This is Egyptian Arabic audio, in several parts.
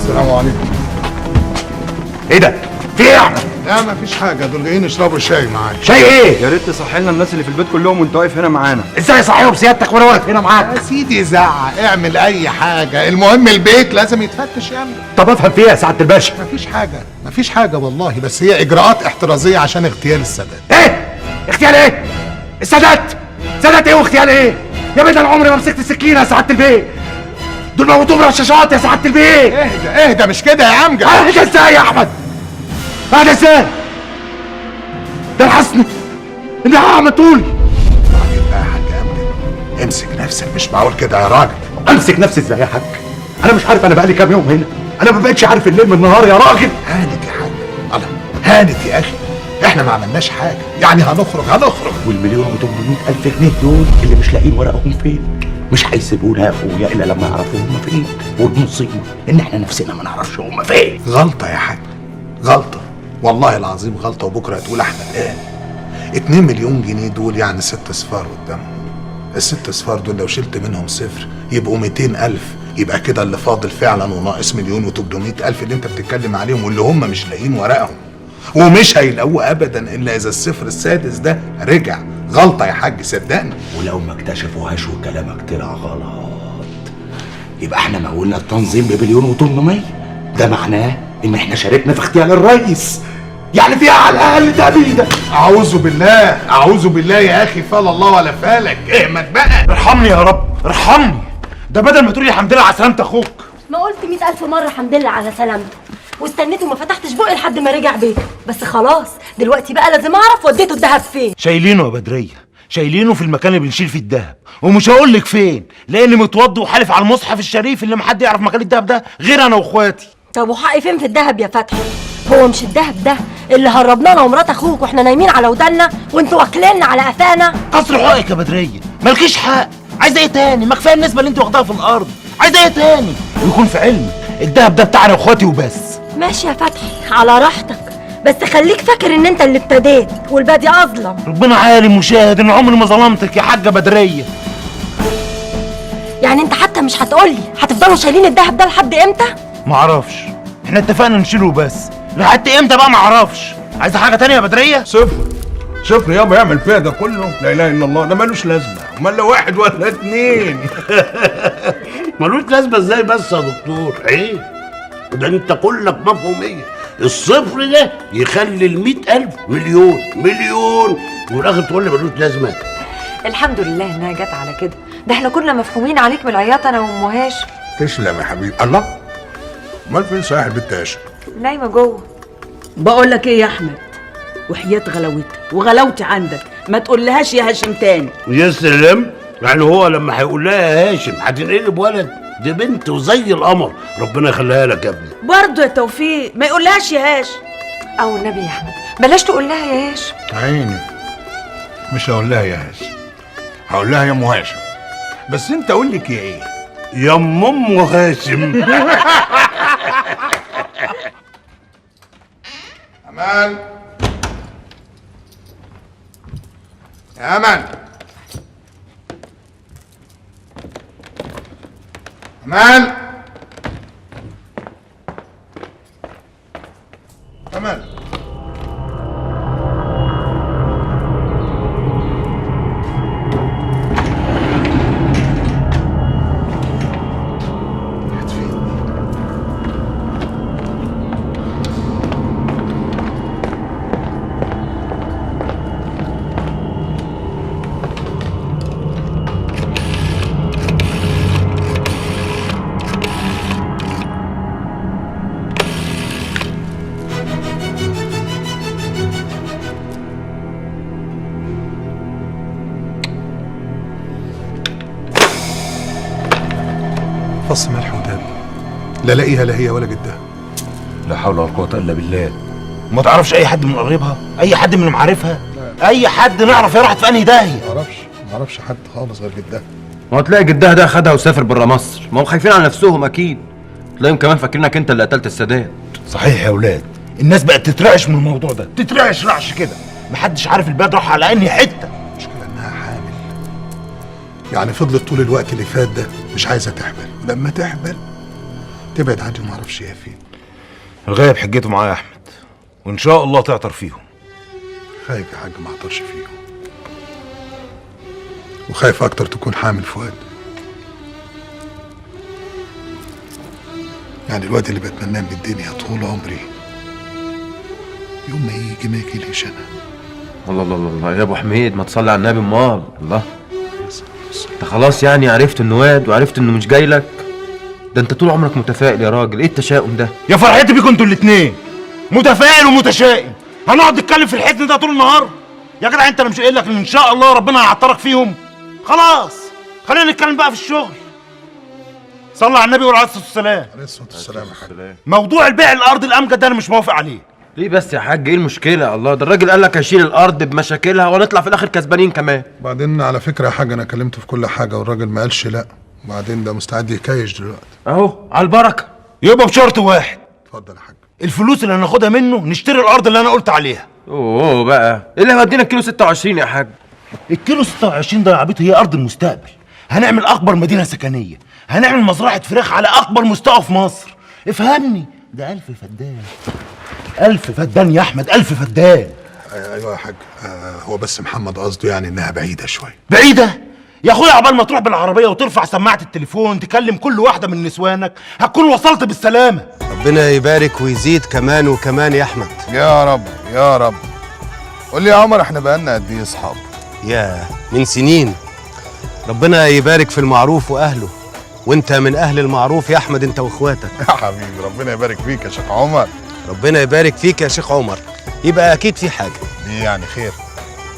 السلام عليكم. ايه ده؟ في ايه يا احمد؟ لا مفيش حاجة، دول جايين يشربوا شاي معاك. شاي ايه؟ يا ريت تصحي لنا الناس اللي في البيت كلهم وانت واقف هنا معانا. ازاي اصحيهم سيادتك وانا واقف هنا معاك؟ يا سيدي زعق، اعمل اي حاجة، المهم البيت لازم يتفتش يا امجد. طب افهم فيها يا سعادة الباشا. مفيش حاجة، مفيش حاجة والله، بس هي اجراءات احترازية عشان اغتيال السادات. ايه؟ اغتيال ايه؟ السادات؟ سادات ايه واغتيال ايه؟ يا بيه ده انا عمري ما مسكت السكينة يا سعادة البيه. دول موتوهم رشاشات يا سعادة البيه. اهدى اهدى، مش كده يا امجد. اهدى ازاي يا احمد؟ اهدى ازاي؟ ده انا حاسس اني هعمل طولي. بعدين بقى يا حاج امجد، امسك نفسك، مش معقول كده يا راجل. امسك نفسي ازاي يا حاج؟ انا مش عارف انا بقالي كام يوم هنا، انا ما بقتش عارف الليل من النهار يا راجل. هانت يا حاج، الله هانت يا اخي، احنا ما عملناش حاجة، يعني هنخرج هنخرج. وال1,800,000 جنيه دول اللي مش لاقيين ورقهم فين؟ مش هيسيبونا يا اخويا الا لما يعرفوا هم فين، والمصيبة ان احنا نفسنا ما نعرفش هم فين. غلطه يا حاج، غلطه والله العظيم غلطه، وبكره هتقول احمد قال. 2 مليون جنيه دول يعني 6 اصفار قدامهم. ال6 اصفار دول لو شلت منهم صفر يبقوا 200,000، يبقى كده اللي فاضل فعلا وناقص 1,300,000 اللي انت بتتكلم عليهم واللي هم مش لاقيين ورقهم ومش هيلاقوه ابدا الا اذا الصفر السادس ده رجع. غلطه يا حاج صدقني. ولو ما اكتشفوهاش وكلامك طلع غلط يبقى احنا مولنا التنظيم ب1,800,000، ده معناه ان احنا شاركنا في اغتيال الرئيس، يعني فيها على الاقل تأبيدة. اعوذ بالله اعوذ بالله يا اخي، فال الله ولا فالك، اهمت بقى. ارحمني يا رب ارحمني، ده بدل ما تقولي الحمد لله على سلامة اخوك. ما قلت 100,000 مرة الحمد لله على سلامته، واستنيته وما فتحتش بقي لحد ما رجع بيته، بس خلاص دلوقتي بقى لازم اعرف وديته الذهب فين. شايلينه يا بدرية، شايلينه في المكان اللي بنشيل فيه الذهب، ومش هقول لك فين لاني متوضي وحالف على المصحف الشريف اللي محد يعرف مكان الذهب ده غير انا واخواتي. طب وحقي فين في الذهب يا فتحي؟ هو مش الذهب ده اللي هربناه انا ومرات اخوك واحنا نايمين على ودنا وانتوا واكليننا على قفانا؟ قصر حقك يا بدرية، مالكيش حق. عايزه ايه تاني؟ ما كفاية النسبة اللي انت واخداها في الارض، عايزه ايه تاني؟ ويكون في علمك الذهب ده بتاعنا واخواتي وبس. ماشي يا فتحي على راحتك، بس خليك فاكر ان انت اللي ابتديت والبادي اظلم. ربنا عالم وشاهد ان عمري ما ظلمتك يا حاجة بدريه. يعني انت حتى مش هتقولي هتفضلوا شايلين الذهب ده لحد امتى؟ معرفش، احنا اتفقنا نشيله بس لحد امتى بقى معرفش. عايزه حاجة تانية يا بدريه؟ صفر صفر يابا، يعمل فيها ده كله؟ لا اله الا الله، ده ملوش لازمه، امال لا واحد ولا اتنين. ملوش لازمه ازاي بس يا دكتور؟ عيب، ده انت كلك مفهوميه. الصفر ده يخلي 100,000 مليون مليون، والاخر تقول لي ملوش لازمه. الحمد لله انها جت على كده، ده احنا كنا مفهومين عليك من العياط انا وام هاشم. تسلم يا حبيبي. الله، امال فين صحيح البت هاشم؟ نايمة جوه. بقول لك ايه يا احمد، وحياة غلاوتها وغلاوتي عندك ما تقولهاش يا هاشم تاني. يا سلام، يعني هو لما هيقول لها يا هاشم هتنقلب ولد؟ دي بنت وزي القمر، ربنا يخليها لك يا ابني. برضه يا توفيق ما يقولهاش يا هاشم. او النبي يا احمد بلاش تقول لها يا هاشم. عيني مش هقول لها يا هاشم، هقول لها يا ام هاشم. بس انت قول لك يا ايه؟ يا ام هاشم. امل يا امل امل امل. راحت فين؟ فص ملح وداب، لا لاقيها لا هي ولا جدها. لا حول ولا قوة الا بالله. ما تعرفش اي حد من قريبها؟ اي حد من معارفها؟ اي حد نعرف هي راحت في انهي داهية؟ ما اعرفش حد خالص غير جدها. ما هو تلاقي جدها ده خدها وسافر بره مصر، ما هم خايفين على نفسهم اكيد. تلاقيهم كمان فاكرينك انت اللي قتلت السادات. صحيح يا اولاد، الناس بقت تترعش من الموضوع ده، تترعش رعش كده، محدش عارف البلد راح على انهي حتة. المشكلة انها حامل، يعني فضلت طول الوقت اللي فات ده مش عايزه تحمل، ولما تحمل تبعد عني وما اعرفش هي فين. الغايب حجته معايا يا احمد، وان شاء الله تعطر فيهم. خايف يا حاج ما اعطرش فيهم، وخايف اكتر تكون حامل فؤاد. يعني الوقت اللي بتمناه من الدنيا طول عمري يوم ما يجي ما يجيليش انا. الله الله الله يا ابو حميد، ما تصلي على النبي. امال الله، انت خلاص يعني عرفت انه واد وعرفت انه مش جاي لك؟ ده انت طول عمرك متفائل يا راجل، ايه التشاؤم ده؟ يا فرحتي بيكم انتوا الاثنين، متفائل ومتشائم. هنقعد نتكلم في الحزن ده طول النهار يا جدع؟ انت انا مش قايل لك ان ان شاء الله ربنا هيعطرك فيهم؟ خلاص خلينا نتكلم بقى في الشغل. صلى على النبي وعليه الصلاة والسلام. عليه الصلاة والسلام يا حاج. موضوع البيع الارض الامجد ده انا مش موافق عليه. ليه بس يا حاج؟ ايه المشكلة؟ الله، ده الراجل قال لك هشيل الارض بمشاكلها ونطلع في الاخر كسبانين كمان. بعدين على فكرة يا حاج انا كلمته في كل حاجة والراجل ما قالش لا، وبعدين ده مستعد يكايش دلوقتي. اهو على البركة. يبقى بشرط واحد. اتفضل يا حاج. الفلوس اللي هناخدها منه نشتري الارض اللي انا قلت عليها. اوه بقى، ايه اللي هيودينا الكيلو 26 يا حاج؟ الكيلو 26 ده يا عبيط هي ارض المستقبل. هنعمل اكبر مدينة سكنية، هنعمل مزرعة فراخ على اكبر مستوى في مصر. افهمني، ده 1000 فدان. 1000 فدان يا احمد، 1000 فدان. ايوه يا حاج. هو بس محمد قصده يعني انها بعيدة شوية. بعيدة يا اخويا؟ عقبال ما تروح بالعربية وترفع سماعه التليفون تكلم كل واحدة من نسوانك هتكون وصلت بالسلامة. ربنا يبارك ويزيد كمان وكمان يا احمد. يا رب يا رب. قول لي يا عمر، احنا بقالنا قد ايه اصحاب؟ يا من سنين. ربنا يبارك في المعروف واهله، وانت من اهل المعروف يا احمد، انت واخواتك. يا حبيبي ربنا يبارك فيك يا شيخ عمر. ربنا يبارك فيك يا شيخ عمر. يبقى اكيد في حاجة. ليه يعني؟ خير؟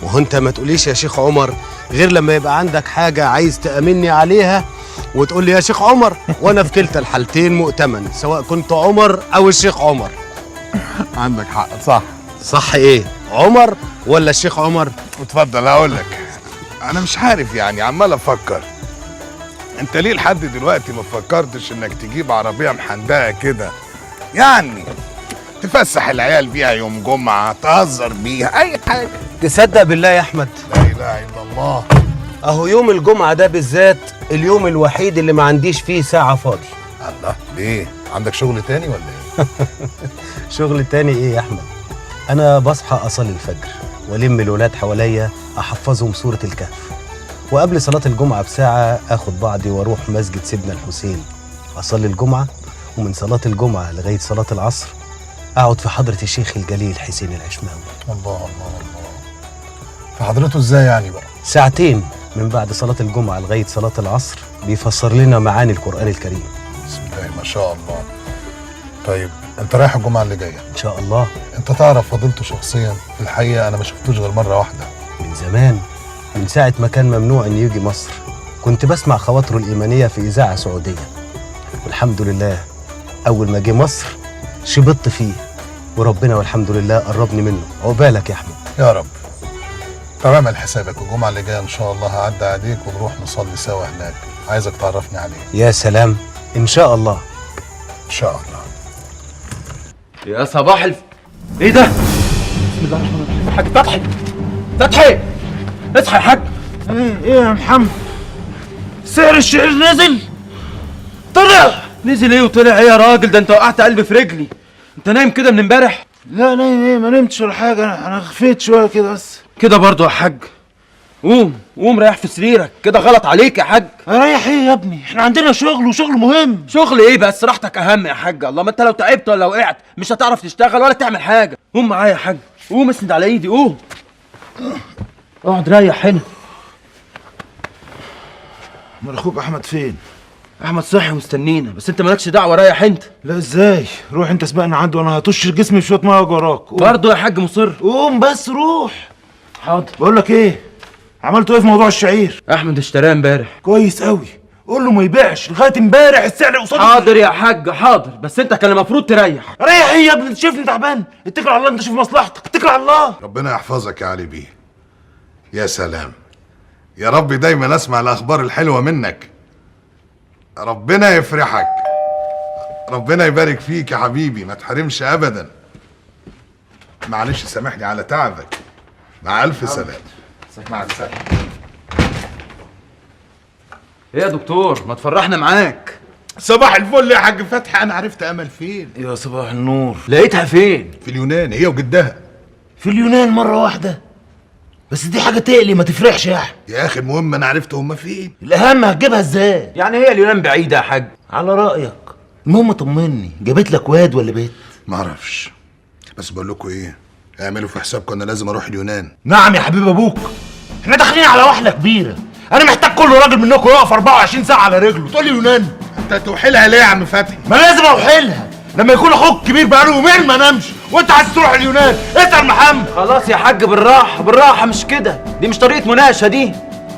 وهو انت ما تقوليش يا شيخ عمر غير لما يبقى عندك حاجة عايز تامني عليها وتقول لي يا شيخ عمر، وانا في كلتا الحالتين مؤتمن، سواء كنت عمر او الشيخ عمر. عندك حق. صح. صح ايه؟ عمر ولا الشيخ عمر؟ اتفضل. هقول لك انا مش عارف يعني، عمال افكر انت ليه لحد دلوقتي ما فكرتش انك تجيب عربية محندقه كده، يعني تفسح العيال بيها يوم جمعه، تهزر بيها، اي حاجة. تصدق بالله يا احمد؟ لا اله الا الله. اهو يوم الجمعة ده بالذات اليوم الوحيد اللي ما عنديش فيه ساعة فاضي. الله، ليه؟ عندك شغل تاني ولا ايه؟ شغل تاني ايه يا احمد؟ انا بصحى اصلي الفجر والم الولاد حواليا احفظهم سورة الكهف، وقبل صلاة الجمعة بساعة اخد بعضي واروح مسجد سيدنا الحسين اصلي الجمعة، ومن صلاة الجمعة لغاية صلاة العصر اقعد في حضره الشيخ الجليل حسين العشماوي. الله الله الله. في حضرته ازاي يعني بقى؟ ساعتين من بعد صلاة الجمعة لغاية صلاة العصر بيفسر لنا معاني القران الكريم. بسم الله ما شاء الله. طيب انت رايح الجمعة اللي جاية؟ ان شاء الله. انت تعرف فضيلته شخصيا؟ في الحقيقة انا ما شفتوش غير مرة واحدة من زمان، من ساعة ما كان ممنوع ان يجي مصر. كنت بسمع خواطره الايمانية في اذاعة سعودية، والحمد لله اول ما جه مصر شبطت فيه، وربنا والحمد لله قربني منه. عقبالك يا احمد. يا رب. طب اعمل حسابك الجمعة اللي جاية ان شاء الله هعدي عليك ونروح نصلي سوا هناك، عايزك تعرفني عليه. يا سلام، ان شاء الله. ان شاء الله. يا صباح ايه ده؟ بسم الله الرحمن الرحيم. يا حاج فتحي، فتحي اصحى يا حاج. ايه يا محمد؟ سعر الشعير نزل؟ طلع. نزل ايه وطلع ايه يا راجل؟ ده انت وقعت قلبي في رجلي. انت نايم كده من امبارح؟ لا نايم ايه، ما نمتش ولا حاجة، انا خفيت شوية كده بس. كده برضو يا حاج؟ قوم قوم ريح في سريرك كده، غلط عليك يا حاج. اريح ايه يا ابني؟ احنا عندنا شغل، وشغل مهم. شغل ايه بس؟ راحتك اهم يا حاج. الله، ما انت لو تعبت ولا وقعت مش هتعرف تشتغل ولا تعمل حاجة. قوم معايا يا حاج، قوم اسند على ايدي، قوم اقعد ريح هنا. امال اخوك احمد فين؟ احمد صحي ومستنينا، بس انت مالكش دعوه، ريح انت. لا ازاي؟ روح انت سبقنا عنده، وانا هطش جسمي بشوية مية وراك. برضه يا حاج مصر؟ قوم بس روح. حاضر. بقول لك ايه، عملتوا ايه في موضوع الشعير؟ احمد اشتراه امبارح. كويس قوي، قول له ما يبيعش لغاية امبارح السعر قصاده. حاضر يا حاج حاضر، بس انت كان المفروض تريح. ريح ايه يا ابني؟ انت شايفني تعبان؟ اتكل على الله، انت شوف مصلحتك، اتكل على الله. ربنا يحفظك يا علي بيه. يا سلام، يا رب دايما اسمع الاخبار الحلوة منك. ربنا يفرحك، ربنا يبارك فيك يا حبيبي، ما تحرمش ابدا. معلش سامحني على تعبك. مع الف سلامه. مع السلامة. ايه يا دكتور، ما تفرحنا معاك. صباح الفل يا حاج فتحي، انا عرفت امل فين. يا صباح النور. لقيتها فين؟ في اليونان، هي وجدها. في اليونان مرة واحدة؟ بس دي حاجة تقلي، ما تفرحش يا احمد. يا اخي المهم انا عرفت هما فين. الاهم هتجيبها ازاي؟ يعني هي اليونان بعيدة يا حاج؟ على رايك. المهم طمني، جابت لك واد ولا بيت؟ معرفش، بس بقول لكم ايه، اعملوا في حسابكم انا لازم اروح اليونان. نعم يا حبيب ابوك، احنا داخلين على وحله كبيرة، انا محتاج كل راجل منكم يقف 24 ساعة على رجله. تقول لي يونان؟ انت هتوحلها ليه يا عم فتحي؟ ما لازم اوحلها، لما يكون اخوك كبير بقاله يومين ما نامش وانت عايز تروح اليونان. اسال محمد. خلاص يا حاج بالراحة بالراحة، مش كده، دي مش طريقه مناقشة دي.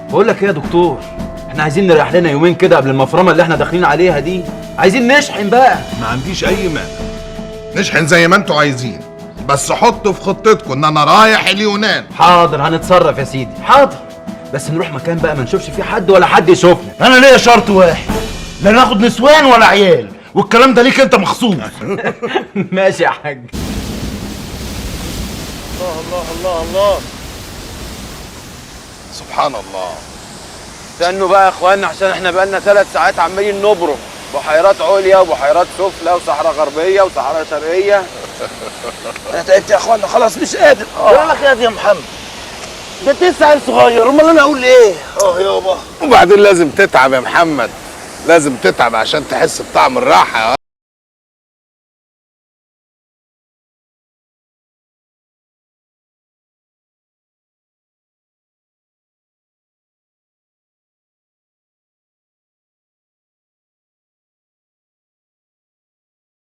بقول لك ايه يا دكتور، احنا عايزين نريح لنا يومين كده قبل المفرمه اللي احنا داخلين عليها دي، عايزين نشحن بقى. ما عنديش اي مانع، نشحن زي ما انتوا عايزين، بس حطوا في خطتكم ان انا رايح اليونان. حاضر هنتصرف يا سيدي، حاضر، بس نروح مكان بقى ما نشوفش فيه حد ولا حد يشوفنا. انا ليا شرط واحد، لا ناخد نسوان ولا عيال، والكلام ده ليك انت مخصوص. ماشي يا حاج. الله الله الله الله، سبحان الله. استنوا بقى يا اخوانا، عشان احنا بقالنا 3 ساعات عمالين نبرم، بحيرات عليا وبحيرات سفلى وصحراء غربية وصحراء شرقية. انا تعبت يا اخوانا، خلاص مش قادر. بقول لك ايه يا محمد، ده 9 صغير، امال انا اقول ايه؟ يابا. وبعدين لازم تتعب يا محمد، لازم تتعب عشان تحس بطعم الراحة.